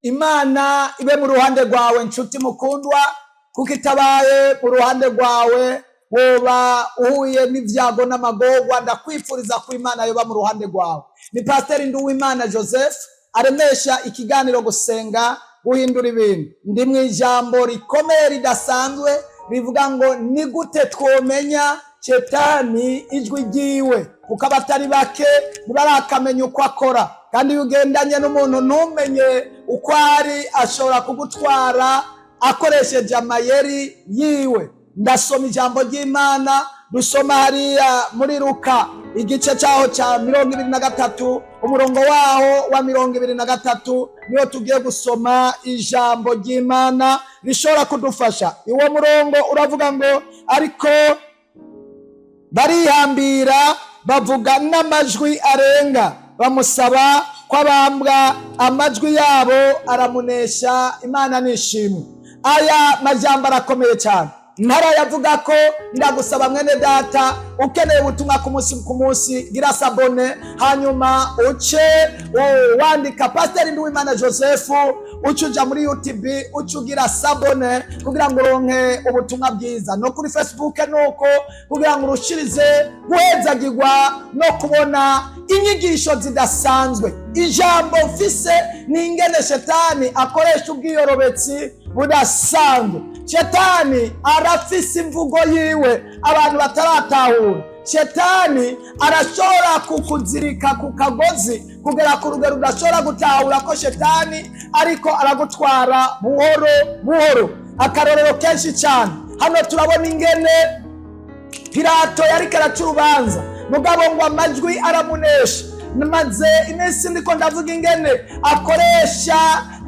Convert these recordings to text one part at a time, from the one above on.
Imana ibe mu ruhande rwawe, nshuti mukundwa, kuko itabaye mu ruhande rwawe woba uhuye n'ibyago n'amagorwa. Ndakwifuriza ko Imana yoba mu ruhande rwawe. Ni Pasiteri Nduwimana Joseph aremesha ikiganiro Gusenga Guhindura Ibintu. Ndi mu ijambo rikomeye ridasanzwe rivuga ngo: ni gute twomenya Shetani ijwi ryiwe? Kuko abatari bake ntibarakamenya uko akora, kandi iyo ugendanye n'umuntu ntumenye uko ari, ashobora kugutwara akoresheje amayeri yiwe. Ndasoma ijambo ry'Imana, dusoma hariya muri Luka, igice cyaho cya 23, umurongo waho wa 23, niyo tugiye gusoma ijambo ry'Imana rishobora kudufasha. Uwo murongo uravuga ngo: ariko barihambira, bavuga n'amajwi arenga, bamusaba ko abambwa. Amajwi yabo aramunesha. Imana nishimwe. Aya majambo arakomeye cyane, ntarayavuga ko ndagusaba, mwene data, ukeneye ubutumwa ku munsi ku munsi, gira s'abonner, hanyuma uce wandika Pasiteri Nduwimana Joseph, uce uja muri YouTube, uce ugira s'abonner kugira ngo uronke ubutumwa bwiza, no kuri Facebook nuko, kugira ngo urushirize guhezagirwa no kubona inyigisho zidasanzwe. Ijambo mfise ni ingene Shetani akoresha ubwiyorobetsi budasanzwe. Shetani arafise imvugo yiwe abantu bataratahura. Shetani arashobora kukuzirika ku kagozi kugera ku rugero udashobora gutahura ko Shetani ariko aragutwara buhoro buhoro. Akarorero kenshi cyane, hano turabona ingene Pilato yariko araca urubanza, mugabo ngo amajwi aramunesha. Maze iminsi ndiko ndavuga ingene akoresha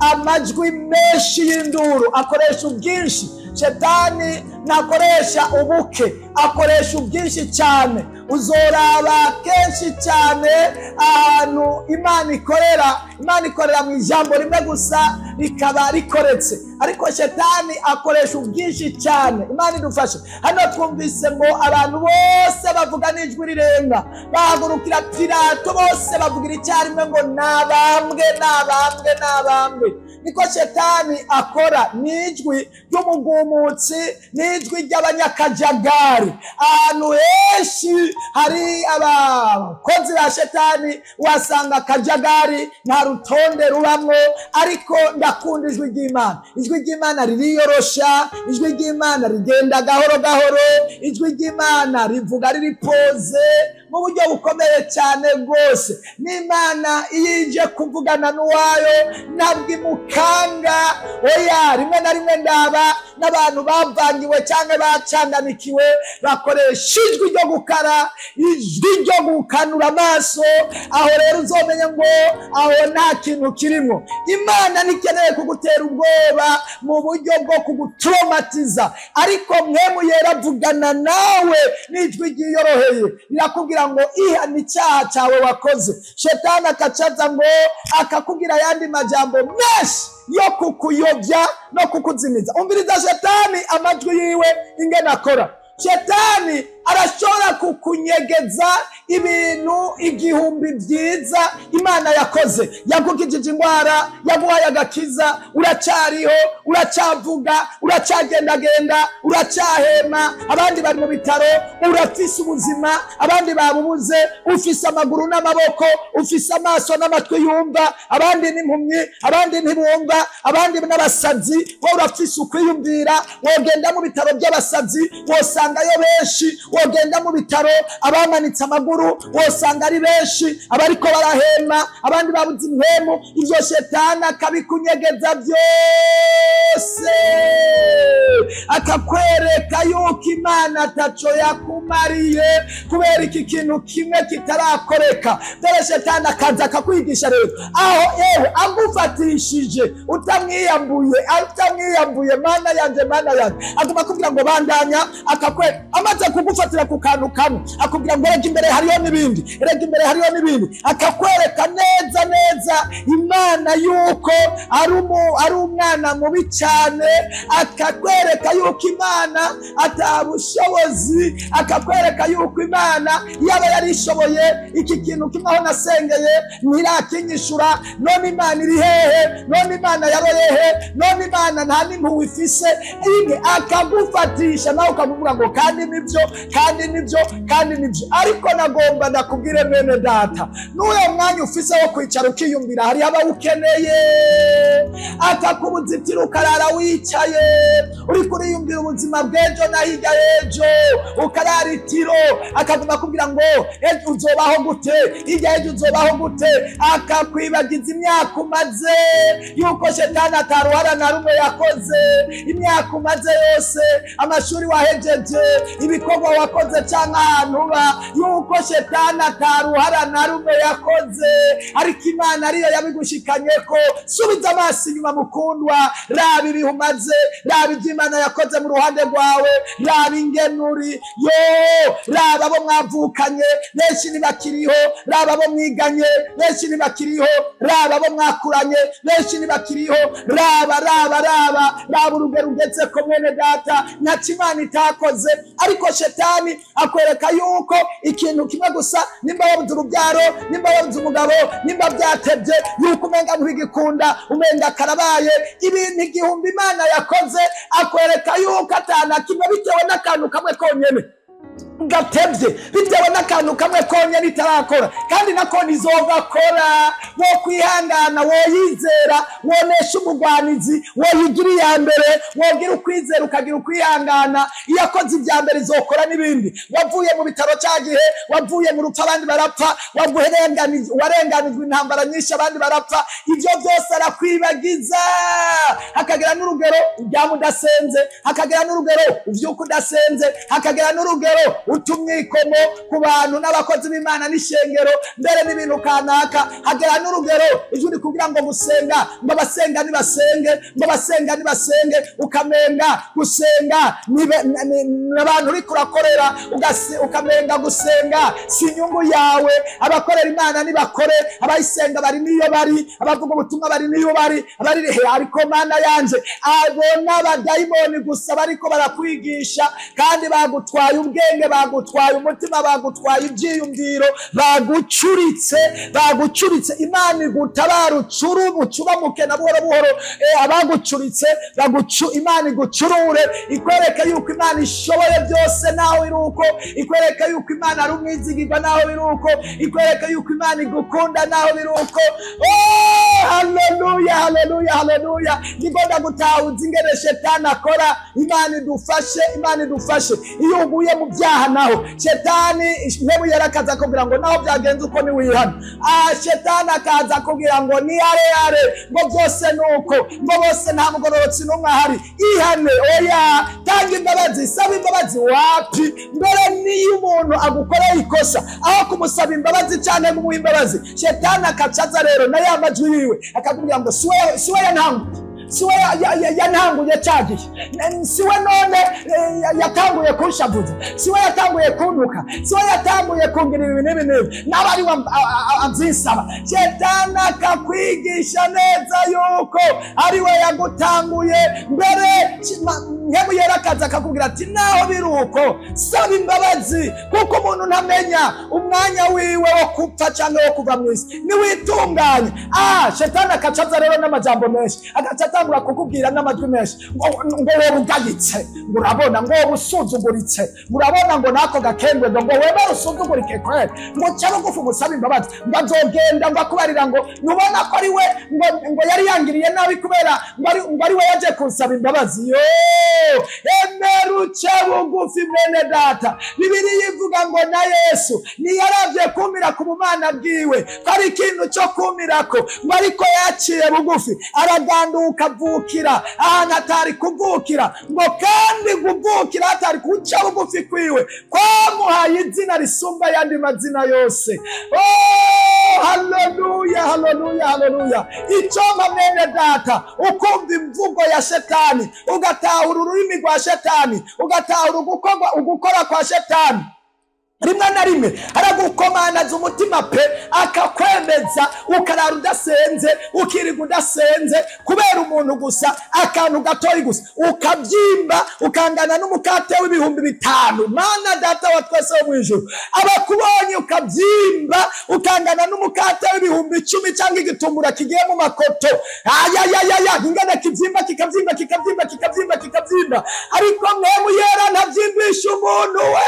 amajwi menshi y'induru, akoresha ubwinshi. Shetani ntakoresha ubuke, akoresha ubwinshi cyane. Uzoraba kenshi cyane ahantu Imana ikorera, Imana ikorera mu ijambo rimwe gusa rikaba rikoretse, ariko Shetani akoresha ubwinshi cyane. Imana idufashe. Hano twumvise ngo abantu bose bavuga n'ijwi rirenga, bahagurukira Pilato, bose bavugira icyarimwe ngo: nabambwe, nabambwe, nabambwe. Niko Shetani akora, n'ijwi ry'umugumutsi, n'ijwi ry'abanyakajagari. Ahantu henshi hari abakozi ba Shetani wasanga akajagari, nta rutonde rubamwo. Ariko ndakunda ijwi ry'Imana. Ijwi ry'Imana ririyorosha, ijwi ry'Imana rigenda gahoro gahoro, ijwi ry'Imana rivuga riri posé mu buryo bukomeye cyane rwose. N'Imana iyo ije kuvugana n'uwayo ntabwo imukanga, oya. Rimwe na rimwe ndaba n'abantu bavangiwe cyangwa bacanganikiwe, bakoresha ijwi ryo gukara, ijwi ryo gukanura amaso. Aho rero uzomenye ngo aho nta kintu kirimo. Imana ntikeneye kugutera ubwoba mu buryo bwo kugutraumatiza, ariko Mpwemu Yera avugana nawe n'ijwi ryiyoroheye, rirakubwira ngo: ihana icyaha cyawe wakoze. Shetani akacaza ngo akakubwira ayandi majambo menshi yo kukuyobya no kukuzimiza. Umviriza Shetani amajwi yiwe ingene akora. Shetani arashobora kukunyegeza ibintu igihumbi byiza Imana yakoze: yagukijije indwara, yaguhaye agakiza, uracyariho, uracyavuga, uracyagendagenda, uracyahema, abandi bari mu bitaro. Urafise ubuzima, abandi babubuze. Ufise amaguru n'amaboko, ufise amaso n'amatwi yumva, abandi n'impumyi, abandi ntibumva, abandi n'abasazi. Wowe urafise ukwiyumvira. Wogenda mu bitaro by'abasazi wosangayo benshi, wogenda mu bitaro abamanitse amaguru wosanga ari benshi, abariko barahema, abandi babuze impwemu. Ivyo Shetani akabikunyegeza byose, akakwereka yuko Imana ataco yakumariye kubera iki kintu kimwe kitarakoreka. Dore Shetani akaza akakwigisha rero aho, yewe, agufatishije utamwiyambuye, utamwiyambuye. Mana yanje, Mana yanje! Aguma akubwira ngo bandanya, akakwereka amaze kugufata. Agufatira ku kantu kamwe, akubwira ngo erega imbere hariho n'ibindi, erega imbere hariho n'ibindi, akakwereka neza neza Imana yuko ari umwana mubi cyane, akakwereka yuko Imana atabushobozi, akakwereka yuko Imana yaba yarishoboye iki kintu kimwe aho nasengeye ntirakinyishura. None Imana iri hehe? None Imana yaroye he? None Imana nta n'impuhwe ifise imwe. Akagufatisha nawe ukamuvuga ngo kandi nibyo, kandi nibyo, kandi nibyo. Ariko nagomba ndakubwire, mwene data, n'uyo mwanya ufise wo kwicara ukiyumvira, hariho abawukeneye. Akakubuzitira, ukarara wicaye uriko uriyumvira ubuzima bw'ejo na hirya y'ejo, ukarara itiro. Akaguma akubwira ngo ejo uzobaho gute, hirya y'ejo uzobaho gute, akakwibagiza imyaka umaze, yuko shetani ataruhara na rumwe yakoze. Imyaka umaze yose, amashuri wahejeje, ibikorwa wakoze cyangwa ahantu uba, yuko shetani ataruhara na rumwe yakoze, ariko Imana ariyo yabigushikanye. Ko subiza amaso inyuma, mukundwa, raba ibihe umaze, raba ibyo Imana yakoze mu ruhande rwawe, raba ingenuri yo, raba abo mwavukanye, benshi ntibakiriho, raba abo mwiganye, benshi ntibakiriho, raba abo mwakuranye, benshi ntibakiriho, raba, raba, raba, raba urugero ugeze ko, mwene data, ntacyo Imana itakoze. Ariko shetani akwereka yuko ikintu kimwe gusa, nimba wabuze urubyaro, nimba wabuze umugabo, nimba byatebye, yuko umenga ntibigikunda, umenga karabaye, ibintu igihumbi Imana yakoze, akwereka yuko atana kimwe, bitewe n'akantu kamwe konyene gatebye, bitewe n'akantu kamwe konyene itarakora, kandi nako ntizogakora. Wo kwihangana, woyizera, wonesha umugwanizi, woyigira iya mbere, wogira ukwizera, ukagira ukwihangana. Iyo akoze ibya mbere, izokora n'ibindi. Wavuye mu bitaro cya gihe, wavuye mu rupfu abandi barapfa, warenganijwe intambara nyinshi abandi barapfa, ibyo byose arakwibagiza. Hakagera n'urugero uryama udasenze, hakagera n'urugero uvyuka udasenze, hakagera n'urugero uta umwikomo ku bantu n'abakozi b'Imana n'ishengero, mbere n'ibintu kanaka. Hagera n'urugero ijwi rikubwira ngo gusenga, ngo abasenga nibasenge, ngo abasenga nibasenge, ukamenga gusenga n'abantu uriko urakorera, ukamenga gusenga si inyungu yawe. Abakorera Imana nibakore, abayisenga bari niyo bari, abavuga ubutumwa bari niyo bari, abari he. Ariko Mana yanje, abo n'abadayimoni gusa bariko barakwigisha, kandi bagutwaye ubwenge, bagutwaye umutima, bagutwaye ibyiyumviro, bagucuritse, bagucuritse. Imana igutabara, ucuru ucuramuke na buhoro buhoro. Abagucuritse bagucu, Imana igucurure, ikwereke yuko Imana ishoboye byose naho biri uko, ikwereke yuko Imana ari umwizigirwa naho biri uko, ikwereke yuko Imana igukunda naho biri uko. Oh, haleluya, haleluya, haleluya! Ndigomba gutahuza ingene shetani akora. Imana idufashe, Imana idufashe. Iyo uguye mu byaha naho, shetani ntebe yarakaza akubwira ngo naho byagenze uko niwihana. Ah, shetani akaza akubwira ngo ni yare yare, ngo byose ni uko, ngo bose nta mugororotsi n'umwe ahari, ihane. Oya, tanga imbabazi, saba imbabazi. Wapi! Mbere niyo umuntu agukoreye ikosa, aho kumusaba imbabazi cyane kumuha imbabazi, shetani akacaza rero na ya majwi yiwe, akakubwira ngo siwe yantanguye, siwe yantanguye cya gihe, siwe none yatanguye kunshavuza, siwe yatanguye kuntuka, siwe yatanguye kungira ibi n'ibi n'ibi, nawe ari we abyisaba. Shetani akakwigisha neza yuko ari we yagutanguye mbere. Nkemu yera akaza akakubwira ati naho biri uko, saba imbabazi, kuko umuntu ntamenya umwanya wiwe wo gupfa cyangwa wo kuva mu isi, niwitunganye. Ah, shetani akacaza rero n'amajambo menshi, agaca atangura kukubwira n'amajwi menshi ngo wowe ugayitse, ngo urabona, ngo wowe usuzuguritse, ngo urabona, ngo nako gakengwe, ngo wemere usuzugurike kweli, ngo ca bugufi umusabe imbabazi, ngo azogenda ngo akubarira ngo nubona ko ari we ngo yari yangiriye nabi kubera ngo ari we yaje kunsaba imbabazi. Yo, emera uce bugufi, mwene data. Bibiliya ivuga ngo na Yesu ntiyaravye kumira ku bumana bwiwe ko ari ikintu cyo kumirako, ngo ariko yaciye bugufi, araganduka, avukira ahantu atari kuvukira, ngo kandi kuvukira atari kuca bugufi kwiwe kwamuhaye izina risumba ayandi mazina yose. Oh! Haleluya, haleluya, haleluya! Icompa, mwene data, ukumva imvugo ya shetani, ugatahura ururimi rwa shetani, ugatahura ugukora kwa shetani. Rimwe na rimwe aragukomanaza umutima pe, akakwemeza ukarara udasenze, ukirirwa udasenze kubera umuntu gusa, akantu gatoyi gusa, ukabyimba ukangana n'umukate w'5,000. Mana Data wa twese wo mu ijuru, abakubonye ukabyimba ukangana n'umukate w'10,000 cyangwa igitumbura kigiye mu makoto, ayayayaya, ingana kibyimba, kikabyimba, kikabyimba, kikabyimba, kikabyimba. Ariko Mpwemu Yera ntabyimbisha umuntu we.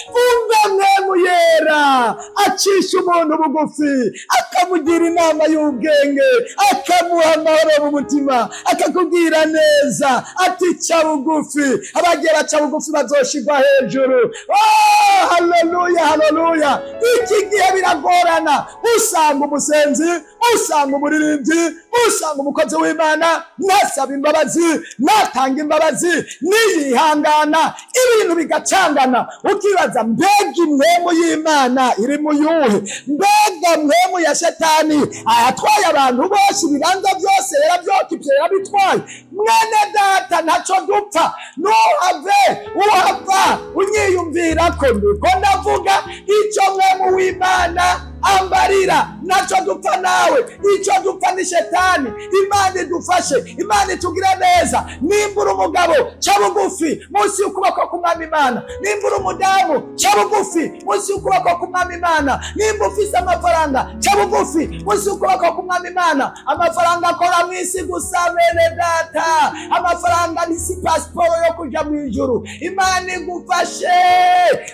Umva, Mpwemu Yera acisha umuntu bugufi, akamugira inama y'ubwenge, akamuha amahoro mu mutima, akakubwira neza ati: "Ca bugufi." Abagiye baca bugufi bazoshirwa hejuru. Oh, haleluya, haleluya! Iki gihe biragorana, usanga umusenzi, usanga umuririmbyi, usanga umukozi w'Imana ntasaba imbabazi, natanga imbabazi, niyihangana, ibintu bigacangana, ukibaza: mbega impwemu y'Imana iri mu yuhe? Mbega mpwemu ya shetani ayatwaye abantu bose, ibibanza byose yarabyokipye, yarabitwaye? Mwene data, ntaco dupfa. Ntuhave uhava unyiyumvira ko ndiko ndavuga icyo Mpwemu w'Imana ambarira. Ntaco dupfa nawe, icyo dupfa ni shetani. Imana idufashe, Imana itugire neza. Nimba uri umugabo, ca bugufi munsi y'ukuboko k'Umwami Imana. Nimba uri umudamu, ca bugufi munsi y'ukuboko k'Umwami Imana. Nimba ufise amafaranga, ca bugufi munsi y'ukuboko k'Umwami Imana. Amafaranga akora mu isi gusa, bene data. Amafaranga ni si pasiporo yo kuja mu ijuru. Imana igufashe.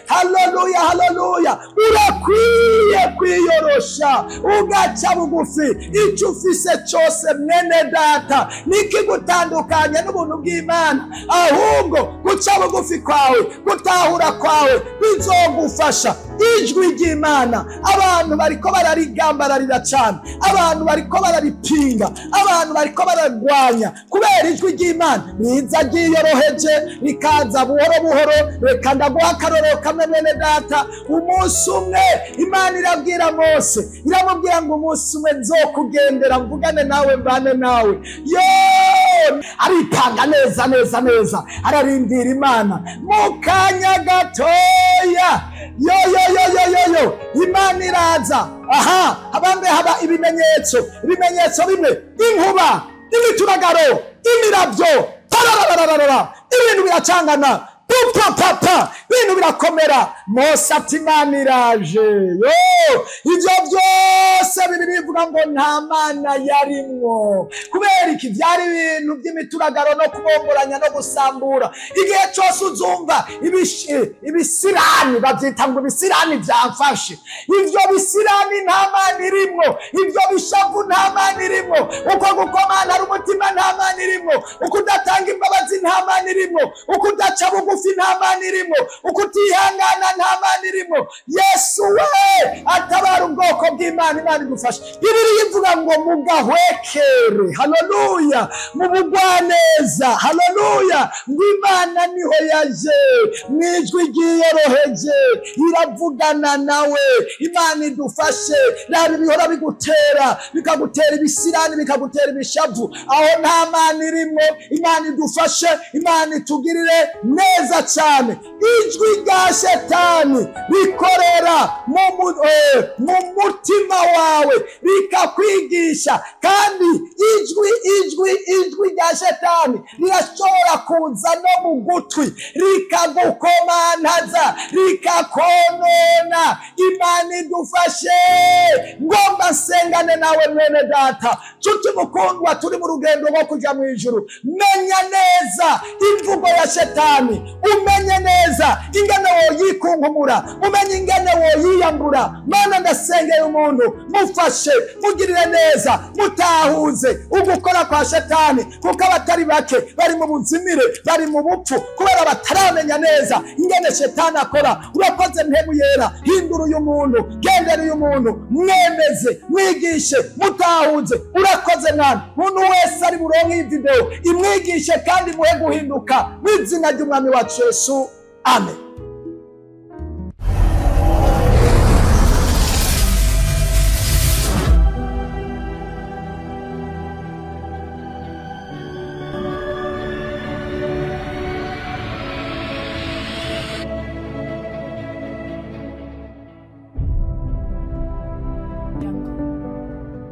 Haleluya, haleluya! Urakwiye kwiyorosha, ugaca bugufi. Icyo ufise cyose, mwene data, nikigutandukanya n'ubuntu bw'Imana. Ahubwo guca bugufi kwawe, gutahura kwawe bizogufasha. Ijwi ry'Imana abantu bariko bararigambararira cyane, abantu bariko bararipinga, abantu bariko bararwanya kubera ijwi ry'Imana riza ryiyoroheje, rikaza buhoro buhoro. Reka ndaguha akarorero kamwe, mwene data. Umunsi umwe Imana irabwira Mose, iramubwira ngo: "Umunsi umwe nzokugendera, mvugane nawe, mbane nawe." Yo aripanga neza neza neza, ararindira Imana. Mu kanya gatoya, yo yo yo yo yo yo, Imana iraza. Aha habambe haba ibimenyetso, ibimenyetso bimwe: inkuba, imituragaro, imiravyo, pararararara, ibintu biracangana, papa, ibintu birakomera. Mose ati: "Imana iraje." Yo, ivyo byose biri bivuga ngo nta Mana yarimwo. Kubera iki? Byari ibintu by'imituragaro no kubomboranya no gusambura. Igihe cyose uzumva ibisirani, babyita ngo ibisirani byamfashe, ivyo bisirani nta Mana irimwo. Ivyo bishavu nta Mana irimwo. Uko gukomana ari umutima nta Mana irimwo. Uko udatanga imbabazi nta Mana irimwo. Uko udaca bugufi nta Mana irimwo. Uko utihangana nta Mana irimwo. Yesu we, atabara ubwoko bw'Imana. Imana igufasha. Bibiliya ivuga ngo mugahwekere, haleluya, mu bugwaneza, haleluya, ngo Imana niho yaje mu ijwi ryiyoroheje, iravugana nawe. Imana idufashe. Raba ibihora bigutera, bikagutera ibisirani, bikagutera ibishavu, aho nta Mana irimwo. Imana idufashe, Imana itugirire neza cyane. Ijwi rya shetani rikorera mu mutima wawe, rikakwigisha. Kandi ijwi rya shetani rirashobora kuza no mu gutwi, rikagukomantaza, rikakonona. Imana idufashe. Ngomba nsengane nawe, mwene data, nshuti mukundwa, turi mu rugendo rwo kuja mu ijuru. Menya neza imvugo ya shetani, umenye neza ingene woyikunkumura, umenye ingene woyiyambura. Mana, ndasengeye umuntu, mufashe, mugirire neza, mutahuze ugukora kwa shetani, kuko abatari bake bari mu buzimire, bari mu bupfu kubera bataramenya neza ingene shetani akora. Urakoze, Mpwemu Yera. Hindura uyu muntu, gendera uyu muntu, mwemeze, mwigishe, mutahuze. Urakoze, mwana. Muntu wese ari buronke iyi video, imwigishe kandi muhe guhinduka, mu izina ry'Umwami wacu Yesu, amen.